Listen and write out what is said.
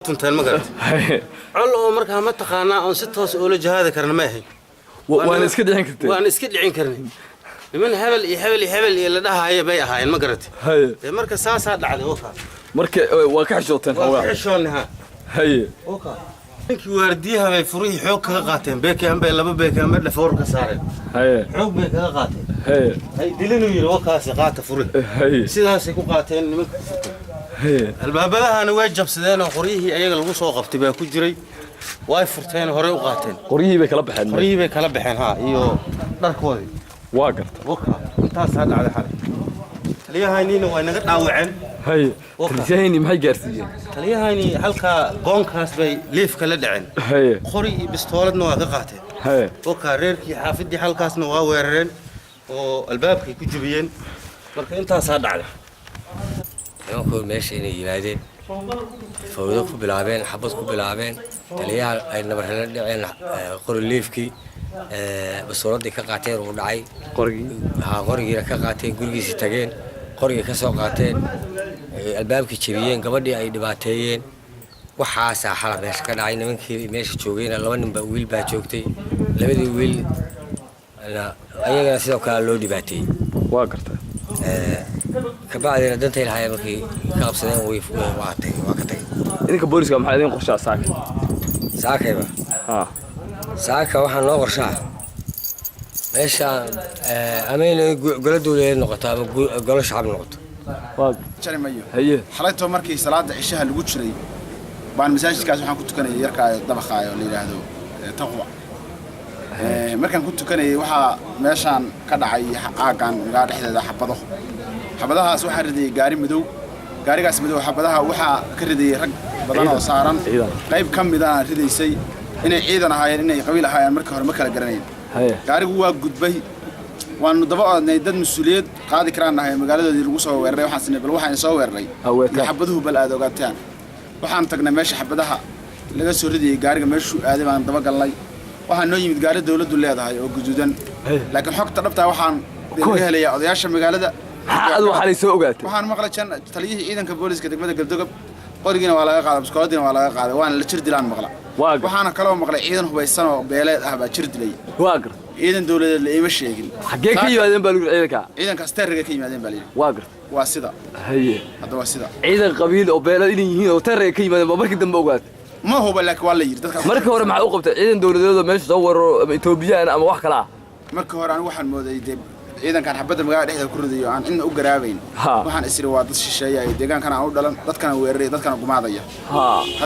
Tunteen, ma garat? Col oo markaa ma taqaanaa oon si toos oola jihaadi karna ma ahayn. Waana iska dhicin kartee? Waan iska dhicin karnay. Niman hebel iyo hebel iyo hebel iyo la dhahaayo bay ahaayeen, ma garatay? Dee marka saasaa dhacday, waka. Marka waa ka xishooteen? Waa ka xoogaa. Xishoonnay, ha. Waka, ninkii waardiyaha bay furihii xoog kaga qaateen. Beekeen bay, laba beekeen bay dhafoor ka saareen. Xoog bay kaga qaateen. Hay dilinuu yidhi, wakaasi qaata furihi. Sidaasay ku qaateen nimanka ku furtay. Albaabadahana way jabsadeen oo qoryihii ayaga lagu soo qabtay baa ku jiray. Way furteen, horey u qaateen. Qoryihii bay kala baxeen? Qoryihii bay kala baxeen, ha, iyo dharkoodii. Waa garta. Waka, intaasaa dhacday xalay. Taliyahayniina way naga dhaawaceen. Waka. Taliyahayni maxay gaarsiiyeen? Taliyahayni halkaa goonkaas bay liifka la dhaceen. Qori iyo bistooladna waa ka qaateen. Waka, reerkii xaafiddii halkaasna waa weerareen oo albaabkay ku jebiyeen. Marka intaasaa dhacday. Nimanku meesha inay yimaadeen, fawdo ku bilaabeen, xabad ku bilaabeen, taliyaha ay nabarrela dhaceen, qori liifkii, bastooladii ka qaateen uu dhacay. Qorigii? Haa, qorigiina ka qaateen, gurigiisii tageen, qorigii ka soo qaateen, albaabkii jebiyeen, gabadhii ay dhibaateeyeen. Waxaasaa xala meesha ka dhacay. Nimankii meesha joogayna laba nin baa, wiil baa joogtay. Labadii wiil ayagana sidoo kale loo dhibaateeyey. Waa garta. Kabacdina dantay lahaayeen markay ka qabsadeen, way waa tagay, waa ka tagay. Idinka booliska maxaa idin qorshaa saaka? Saakayba? Ha. Saaka waxaa noo qorshaa meeshaan ama inay golo dowladeed noqoto ama golo shacab noqoto. Waa Jari mayo. Xalaytoo markii salaada cishaha lagu jiray baan masaajidkaas waxaan ku tukanayay yarkaa dabaqaayo la yidhaahdo Taqwa. Markaan ku tukanayay waxaa meeshaan ka dhacay aaggan magaalada dhexdeeda xabado. Xabadahaas waxaa ridayay gaari madow. Gaarigaas madow xabadaha waxaa ka ridayay rag badan oo saaran. Ciidan. Qayb ka midana ridaysay. Inay ciidan ahaayeen, inay qabiil ahaayeen, markii hore ma kala garanayn. Gaarigu waa gudbay, waanu daba oodnay. Dad mas-uuliyad qaadi karaan nahay. Magaaladoodii lagu soo weeraray, waxaan sinay bal waxaan soo weeraray Aweetaan. iyo xabaduhu bal aad ogaataan. Waxaan tagnay meesha xabadaha laga soo ridayay. Gaariga meeshuu aaday baan daba galnay. Waxaa noo yimid gaari dawladdu leedahay oo guduudan. Laakiin xogta dhabtaa waxaan laga helayaa odayaasha magaalada. Maxaa adu waxaa soo ogaatay? Waxaan maqlay jan taliyihii ciidanka booliska degmada Galdogob qorigiina waa laga qaaday, biskooladiina waa laga qaaday, waana la jir dilaan maqla. Waxaana kaloo maqlay ciidan hubaysan oo beeleed ah baa jir dilay. Waa garta. Ciidan dawladeed la iima sheegin. Xaggee ka yimaadeen baa lagu yidhi ciidanka? Ciidankaas Teeriga ka yimaadeen baa la yidhi. Waa garta. Waa sida. Hadda waa sida. Ciidan qabiil oo beelad inay yihiin oo Teeriga ka yimaadeen baa markii dambe ogaatay? Ma huba, laakiin waa la yidhi dadkaas. Markii hore maxaa u qabtay ciidan dawladeed oo meesha soo weeraro ama Etoobiyaan ama wax kale ah? Markii hore anigu waxaan mooday dee ciidankan xabadda magaalada dhexdeeda ku ridayo aan cidna u garaabayn. Waxaan isiri waa dad shisheeya iyo deegaankana aan u dhalan, dadkana weeraraya, dadkana gumaadaya.